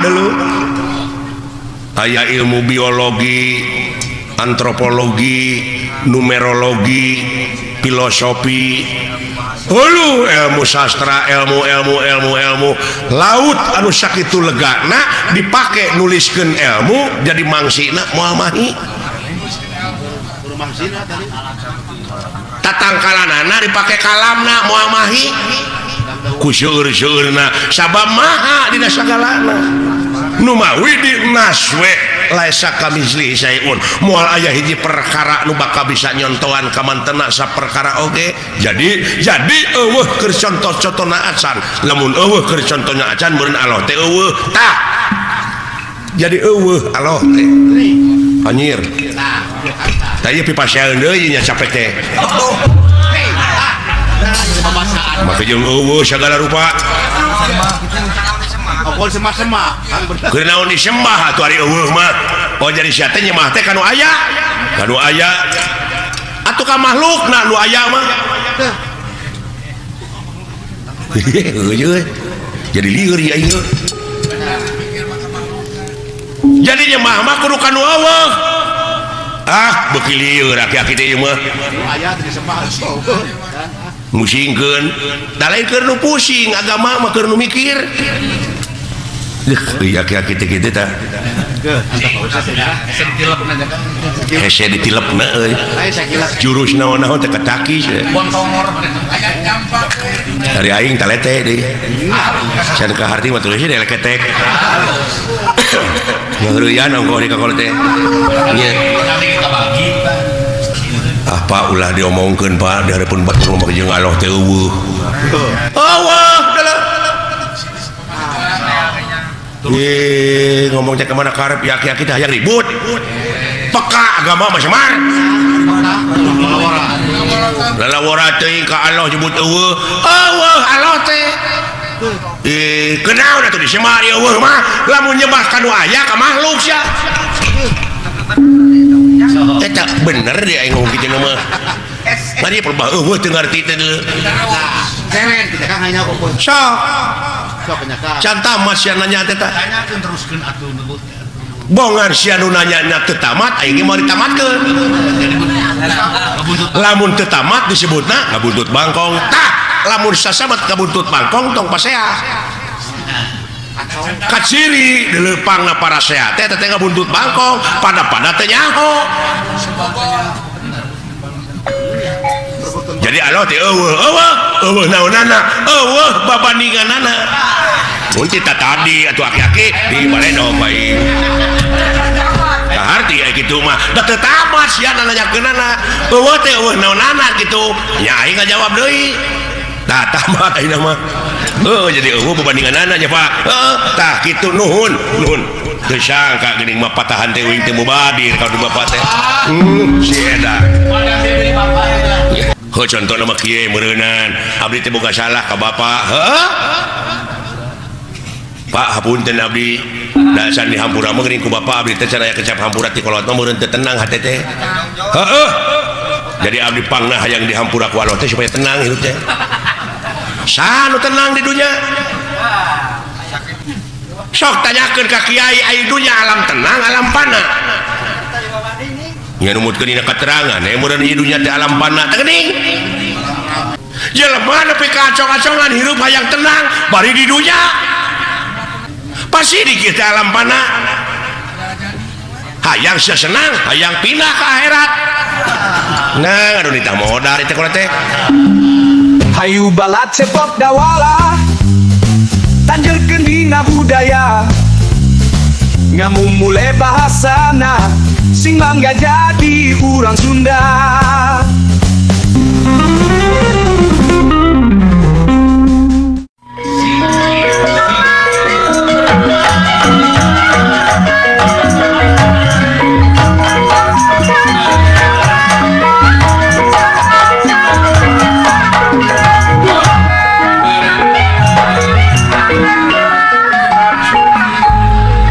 Dulu aya ilmu biologi, antropologi, numerologi, filosofi, hulu ilmu sastra, ilmu ilmu ilmu ilmu laut anu sakitu legana dipake nuliskeun ilmu jadi mangsina moal mahi. Tatangkalanana dipake kalamna moal mahi ku seueur-seueurna sabab maha dina sagalana. Nu mawi di naswe laisa kamitslihi syai'un, moal aya hiji perkara nu bakal bisa nyontohan kamantena saperkara oge. Jadi eueuh keur contoh-contona acan. Lamun eueuh keur contohna acan, meureun Allah teh eueuh. Tah, jadi eueuh Allah teh anjir. Tah, ieu pipasean deui nya, capek teh. Maka jeung eueuh sagala rupa. Okol sema-sema. Keur naon disembah atuh ari eueuh mah? Oh, jadi sia teh nyembah teh kanu aya. Kanu aya. Atuh ka makhlukna nu aya mah. Heueuh. Jadi lieur ya ieu. Jadi nyembah mah kudu kanu eueuh. Ah, beuki lieur aki-aki teh ieu mah. Aya teh disembah. Musingkeun. Da lain keur nu pusing agama mah, keur nu mikir. Iya, aki-aki teh kitu tah. Hese ditilepna euy. Jurus naon-naon teh ketakis. Dari aing talete deui. Can ka harti mah tulisnya deui ketek. Ngaheureuyan ongkoh di kakolot teh. Nya. Ah, Pak, ulah diomongkeun, Pak, di hareupeun batur mah jeung Allah teh eueuh. Eueuh dalah. Ye, ngomong teh kemana karep ya, aki-aki teh hayang ribut. Peka agama mah semar. Lalawara teuing ka Allah nyebut eueuh. Eueuh Allah teh. Eh, kunaon atuh disemar ieu eueuh mah? Lamun nyembah ka nu aya ka makhluk sia. Eta bener dia aing ngomong kitu mah. Mari perbah eueuh teu ngarti teh deui. Keren kita kan hanya kok. Sok. Sok penyaka. Can tamat sia nanya teh tah. Tanyakeun teruskeun atuh ngebut. Bongan sia nu nanya nya teu tamat, aing ge moal ditamatkeun. Lamun teu tamat disebutna ngabuntut bangkong. Tah, lamun sasabat ngabuntut bangkong tong pasea. Kaciri dileupangna parasea teh teh ngabuntut bangkong, pada-pada teh nyaho. Jadi Allah teh eueuh, eueuh, eueuh naonana, eueuh babandinganana. Mun tita tadi atuh aki-aki di baledog bae. Kaharti aya kitu mah, da teu tamat sia nanyakeunana. Eueuh teh eueuh naonana kitu. Nya aing ngajawab deui. Tah, tamat ayeuna mah. Heuh, jadi eueuh babandinganana nya, Pak. Heuh, tah kitu, nuhun, nuhun. Teu sangka geuning mah patahan teh uing teh mubadir ka bapak teh. Si edan. Heuh, contohna mah kieu meureunan. Abdi teh boga salah ka bapak. Heuh. Pak, hapunten abdi. Da can dihampura mah geuning ku bapak abdi teh can aya kecap hampura ti kolot mah meureun teu tenang hate teh. Heueuh. Jadi abdi pangna hayang dihampura ku Allah teh supaya tenang hidup teh. Saha nu tenang di dunya? Sok tanyakeun ka kiai, ai dunya alam tenang alam pana. Nya numutkeun dina katerangan, meureun ieu dunya teh alam pana teh geuning. Jelema nepi ka acong-acongan hirup hayang tenang bari di dunya. Pasti di kita alam pana. Hayang sia senang, hayang pindah ke akhirat. Nah, aduh ditah modal itu kalau teh. Hayu balat cepot dawala, tanjerkeun dina budaya, ngamumule bahasana, sing bangga jadi urang Sunda.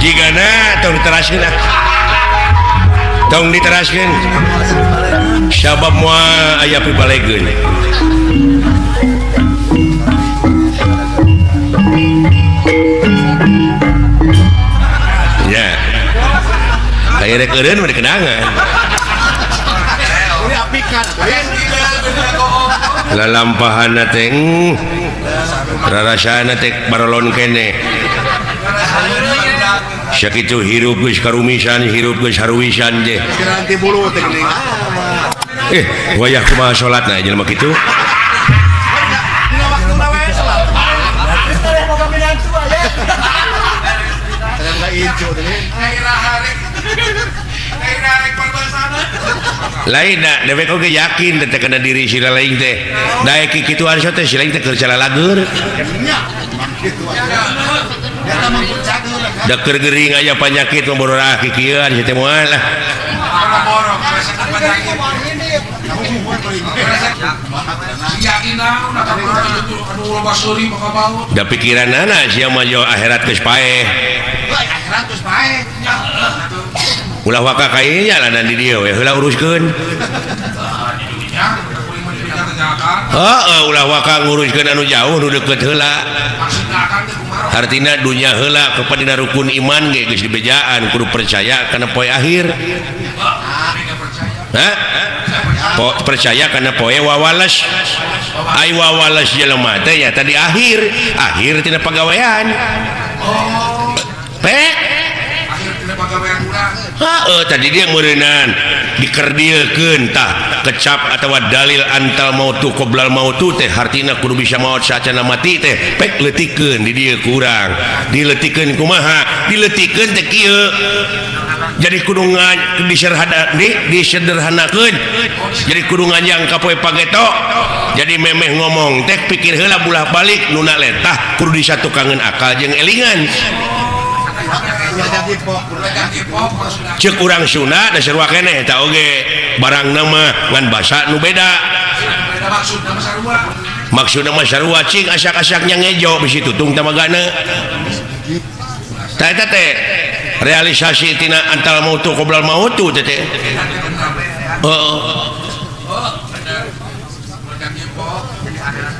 Jigana tong diteraskeun ah. Tong diteraskeun. Sabab moal aya pibalegeun. Aya rek eureun mah dikenangan. Udah apikan. Lalampahanna teh rarasana teh barolon kene. Sakitu hirup geus karumisan, hirup geus haruwisan teh. Geranti bulu teh geuning. Wayah kumaha salatna jelema kitu? Dina waktuna we salat. Kadang enggak incu teh. Lain da dewek oge yakin teh kana diri si lain teh. Daek kikituan so teh si lain teh keur calalageur. Nya, mang kitu atuh. Eta mah cager. Da keur gering aya panyakit mah bororah kikieuan si teh moal lah. Da pikiranana sia mah jo akhirat geus paeh. Akhirat geus paeh. Ulah waka kainya lah dan di dieu we heula uruskeun. Heeh, ulah waka nguruskeun anu jauh nu deukeut heula. Hartina dunya heula kepada dina rukun iman ge geus dibejaan kudu percaya kana poe akhir. Hah? Po, percaya kana poe wawales. Ai wawales jelema teh nya tadi akhir, akhir tina pagawean. Pe heeh, tadi dia meureunan dikerdilkeun tah kecap atawa dalil antal mautu qoblal mautu teh hartina kudu bisa maot saacana mati teh pek leutikeun di dieu kurang dileutikeun kumaha dileutikeun teh kieu jadi kudu disederhanakeun jadi kudu nganjang ka poe pageto jadi memeh ngomong teh pikir heula bulah balik nu na letah kudu disatukangeun akal jeung elingan. Cek urang Sunda dasar wakeneh eta oge barang nama ngan basa nu beda maksudna mah sarua cing asak-asaknya ngejo bisi tutung tamagana tah eta teh realisasi tina antal mautu qoblal mautu teh teh heeh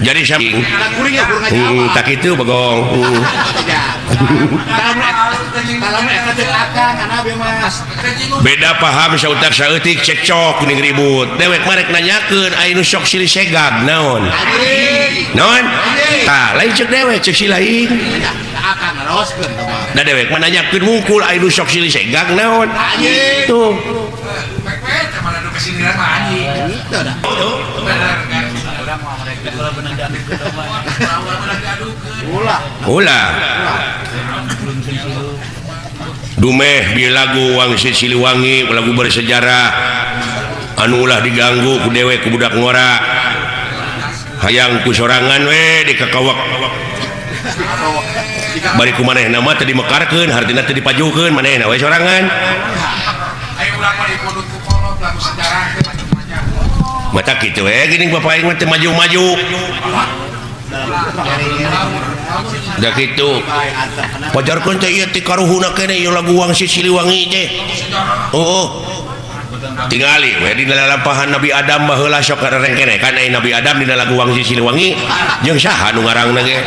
jadi samping tak kitu bagong. Beda paham sautak saeutik cekcok geuning ribut dewek mah rek nanyakeun aya nu sok silih segag naon naon tah lain cek dewek cek si lain da dewek mah nanyakeun mungkul aya nu sok silih segag naon tuh ulah dumeh bi lagu Wangsit Siliwangi lagu bersejarah anu ulah diganggu ku dewek ku budak ngora hayang ku sorangan we di kakawak bari ku manehna mah teu dimekarkeun hartina teu dipajukeun manehna we sorangan mata kitu we geuning bapak aing mah teu maju-maju da kitu pajarkeun teh ieu ti karuhuna keneh ieu lagu Wangsit Siliwangi teh heuh tingali we dina lalampahan Nabi Adam baheula sok karerengkene kan aya Nabi Adam dina lagu Wangsit Siliwangi jeung saha nu ngarangna ge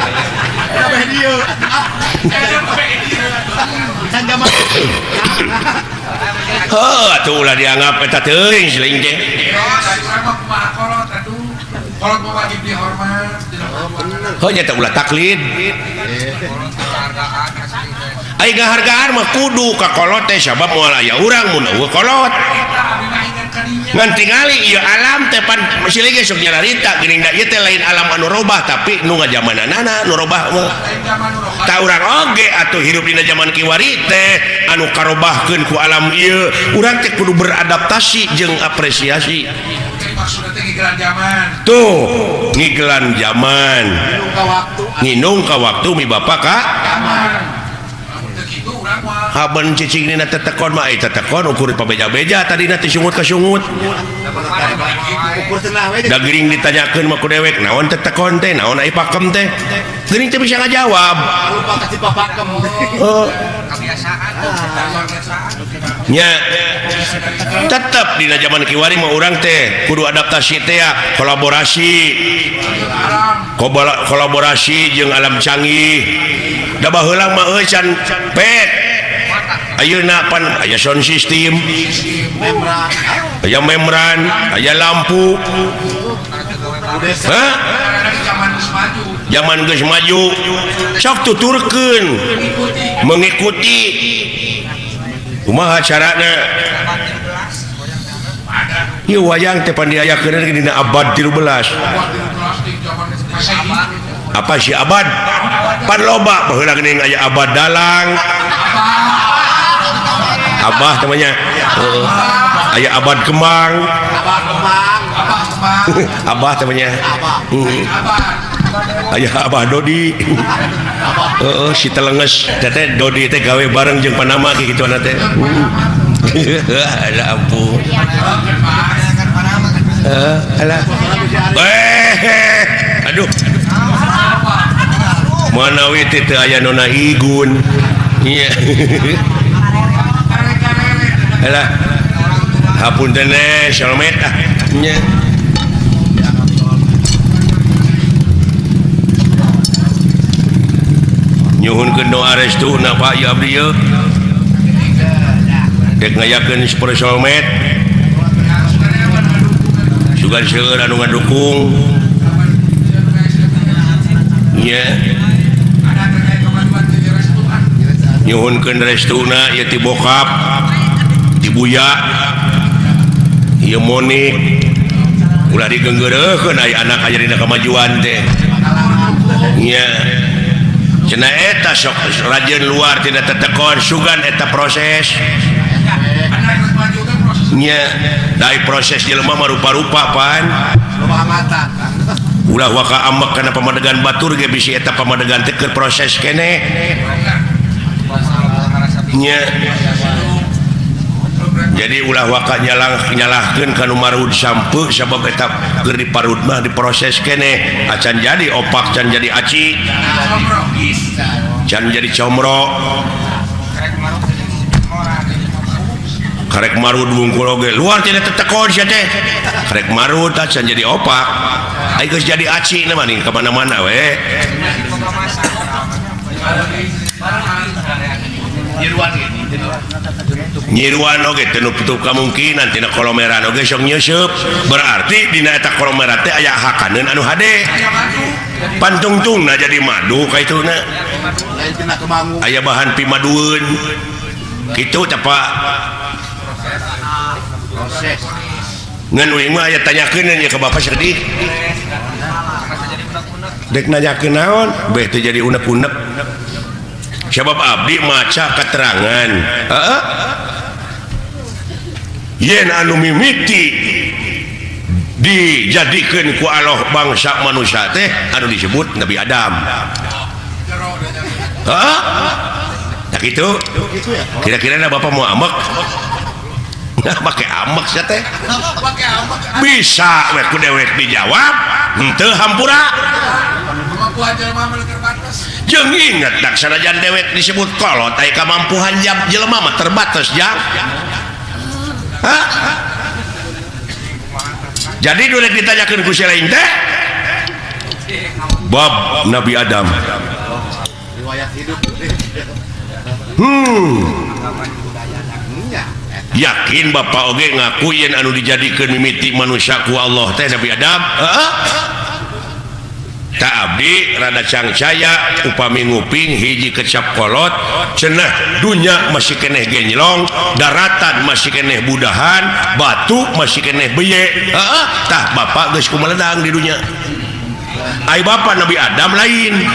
heuh atuh ulah dianggap eta teuing siling teh. Heuh nya teh ulah taklid. Ai ngahargaan mah kudu ka kolot teh sabab moal aya urang mun eueuh kolot. Ngan tingali ieu alam teh pan siling ge sok nyararita geuning da ieu teh lain alam anu robah tapi nu ngajamananana nu robah mah. Tah urang oge atuh hirup dina jaman kiwari teh anu karobahkeun ku alam ieu urang teh kudu beradaptasi jeung apresiasi. Tuh ngigelan zaman nginung ka waktu mi bapak ka haben cicing dina tetekon mah ai tetekon ukur pabeja-beja tadina teh sungut ka sungut da geuring ditanyakeun mah ku dewek naon tetekon teh naon ai pakem teh geuring teh bisa ngajawab heuh nya tetep dina zaman kiwari mah urang teh kudu adaptasi teh ya kolaborasi kolaborasi jeung alam canggih da baheula mah euy can pek Ayeuna pan aya sound system, aya membran, aya lampu. Hah? Zaman geus maju sok tuturkeun mengikuti kumaha carana. Ieu wayang teh pan diayakeun dina abad 13. Apa sih abad? Pan loba baheula geuning aya abad dalang. Abah namanya. Aya abad kembang. Abah namanya. Aya Abah Dodi. Heeh, si telenges teh Dodi teh gawe bareng jeung Panama kitu na teh. Alah ampun. Alah. Aduh. Manawi teh teu aya nona igun. Iya. Alah. Hapunten solmet ah. Nya. Nyuhunkeun doa restuna Pak ya abdi ieu. Dek ngayakeun sepuluh solmet. Sugan seueur anu ngadukung. Nya. Nyuhunkeun restuna ieu ti bokap, ti buya, ieu Monik. Ulah digeunggeureuhkeun aya anak aya dina kamajuan teh. Nya. Cenah eta sok rajin luar tidak tetekon sugan eta proses. Nya, dari proses jelema mah rupa-rupa pan. Ulah waka ambek kana pamadegan batur ge bisi eta pamadegan teh keur proses keneh. Nya. Jadi ulah waka nyalahkeun ka nu marud sampeu sabab eta keur diparud mah diproses keneh acan jadi opak, can jadi aci, can jadi comro. Karek marud wungkul oge luar tidak tetekon sia teh. Karek marud acan jadi opak. Ai geus jadi aci na mah nih ka mana-mana we. Nyiruan oge teu nutup kamungkinan tina kolomeran oge sok nyeuseub. Berarti dina eta kolomeran teh aya hakaneun anu hade. Pantungtungna jadi madu kaituna. Aya bahan pimadueun. Kitu teh Pak. Ngan uing mah aya tanyakeun nya ka Bapak sedih. Dek nanyakeun naon? Beh teu jadi unek-unek. Sebab abdi maca keterangan. Heeh. Yen anu mimiti dijadikeun ku Allah bangsa manusia teh anu disebut Nabi Adam. Heeh. Tah kitu. Kira-kira na Bapak mau ambek? Nah, make ambek sia teh. Bisa we ku dewek dijawab, henteu hampura. Jeung inget dak sanajan dewek disebut kolot aya kamampuhan jelema mah terbatas jang. Hah? Jadi nu rek ditanyakeun ku si lain teh bab Nabi Adam. Riwayat hidup. Yakin Bapak oge ngaku yen anu dijadikeun mimiti manusia ku Allah teh Nabi Adam? Heeh. Tak abdi rada cangcaya upami nguping hiji kecap kolot cenah dunya masih keneh genjlong, daratan masih keneh budahan, batu masih keneh beye. Heeh, tah bapak geus kumaledang di dunya. Ai bapak Nabi Adam lain.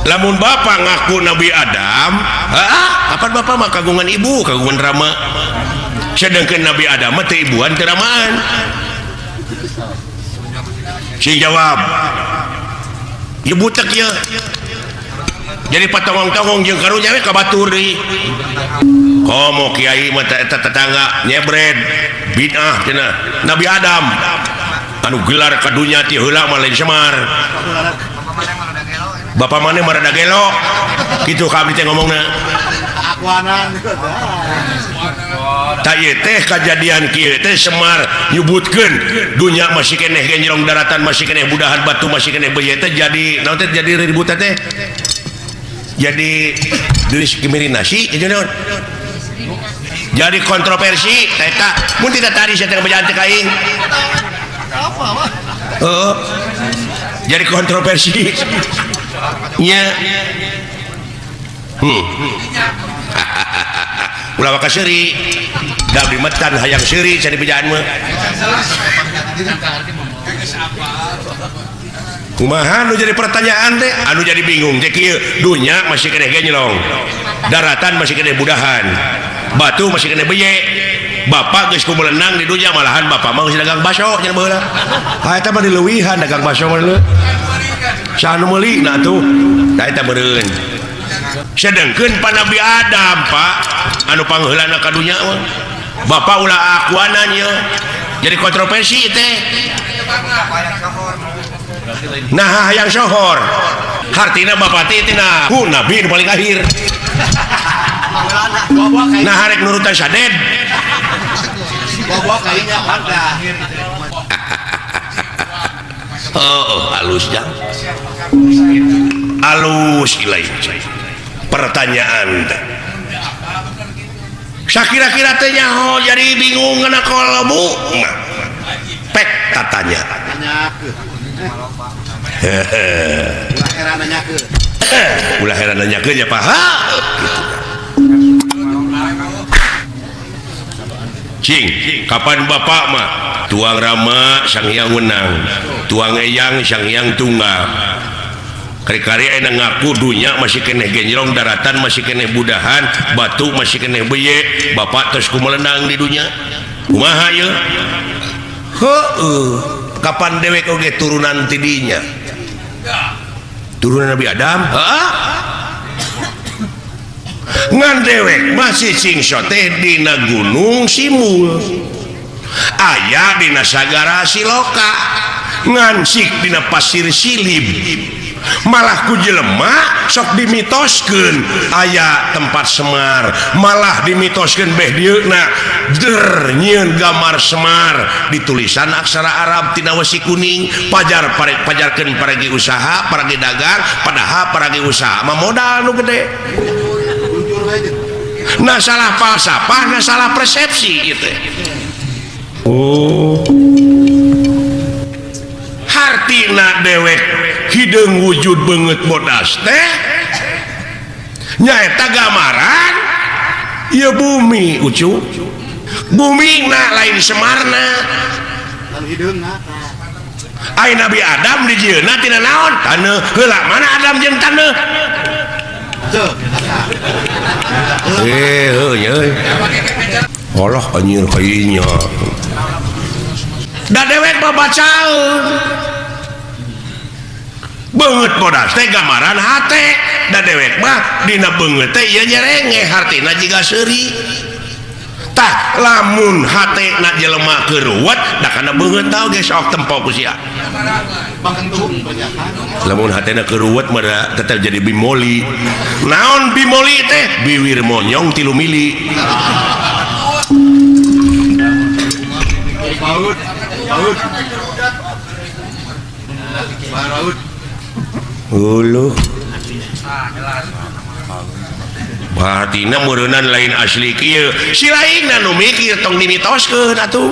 Lamun bapak ngaku Nabi Adam, heeh, kapan bapak mah kagungan ibu, kagungan rama. Sedangkan Nabi Adam mah teu ibuan teu ramaan. Sing jawab. Ieu butek ieu. Jadi patongong-tongong jeung karunya we ka batur deui. Komo kiai mah eta tetangga nyebred bid'ah cenah. Nabi Adam anu gelar ka dunya ti heula mah lain Semar. Bapak maneh mah rada gelo. Kitu ka abdi teh ngomongna. Akuanan. Tah ieu teh kajadian kieu teh Semar nyebutkeun dunya masih keneh genjrong daratan masih keneh budahan batu masih keneh beuye teh jadi naon teh jadi ribut teh jadi diskriminasi itu naon jadi kontroversi eta mun tidak tadi saya teh bejaan teh ka aing heeh jadi kontroversi nya ulah waka seuri da abdi metan hayang seuri cari bejaan mah kumaha nu jadi pertanyaan teh anu jadi bingung teh kieu dunya masih keneh genjlong daratan masih keneh budahan batu masih keneh beye bapak geus kumelenang di dunya malahan bapak mah geus dagang baso nya baheula ha eta mah dileuwihan dagang baso mah leuh saha nu meuli na atuh da eta meureun sedengkeun pa Nabi Adam Pak anu pangheulana ka dunya mah bapak ulah akuanan ieu jadi kontroversi teh nah hayang sohor hartina bapak teh tina ku nabi nu paling akhir nah harek nurutan saded oh halus jang halus ilai pertanyaan teh sakira-kira teh nyaho jadi bingung kana kolbu mah pek tatanya ulah heran nanyakeun nya Pak cing kapan bapak mah tuang Rama Sang Hyang Wenang tuang Eyang Sang Hyang Tunggal kari-kari ayeuna ngaku dunya masih keneh genjrong daratan masih keneh budahan batu masih keneh beye bapak terus kumelenang di dunya kumaha ieu heueuh kapan dewek oge turunan ti dinya turunan Nabi Adam heeh ngan dewek masih cingso teh dina gunung Simul aya dina sagara Siloka ngan sik dina pasir Silib malah ku jelema sok dimitoskeun aya tempat Semar malah dimitoskeun beh dieuna der nyieun gambar Semar ditulisan aksara Arab tina wesi kuning pajar pajarkeun paragi usaha paragi dagang padahal paragi usaha mah modal nu gede nah salah falsafah nah salah persepsi gitu. Oh hartina dewek hideung wujud beungeut bodas teh nyaeta gambaran ieu bumi ucu bumi na lain Semarna ai Nabi Adam dijieunna tina naon taneuh heula mana Adam jeung taneuh heuh nya Allah anjir kayanya da dewek mah bacaeun beungeut bodas teh gambaran hate da dewek mah dina beungeut teh ieu nyerenge hartina jiga seuri tah lamun hate na jelema keur ruwet da kana beungeut tau ge sok tempo ku sia lamun hatena keur ruwet mah tetep jadi bimoli naon bimoli teh biwir monyong 3 mili uluh batina meureunnan lain asli kieu si lainna nu mikir tong dimitoskeun atuh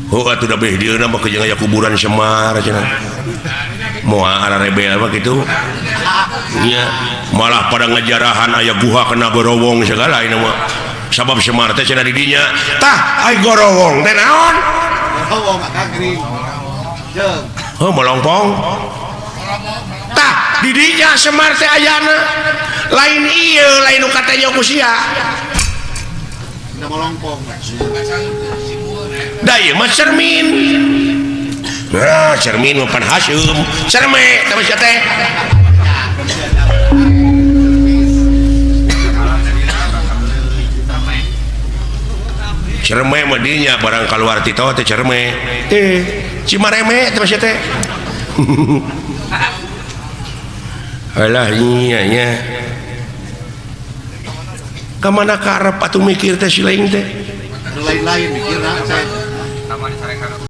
oh atuh da beh dieuna mah jeung aya kuburan Semar cenah moal ararebel mah kitu nya malah pada ngajarahan aya guha kena gorowong segala ieu mah sabab Semar teh cenah di dinya tah ai gorowong teh naon gorowong akagring jeung heuh molongpong tah di dinya Semar teh ayana lain ieu lain nu katanya ku sia da molongpong da ieu mah cermin nah cermin mah pan haseum cerme teh sia teh cerme mah dinya barang kaluar ti teh cerme cimareme teh sia teh alah nya nya Ka mana karep atuh mikir teh si lain teh? Anu lain-lain mikirna.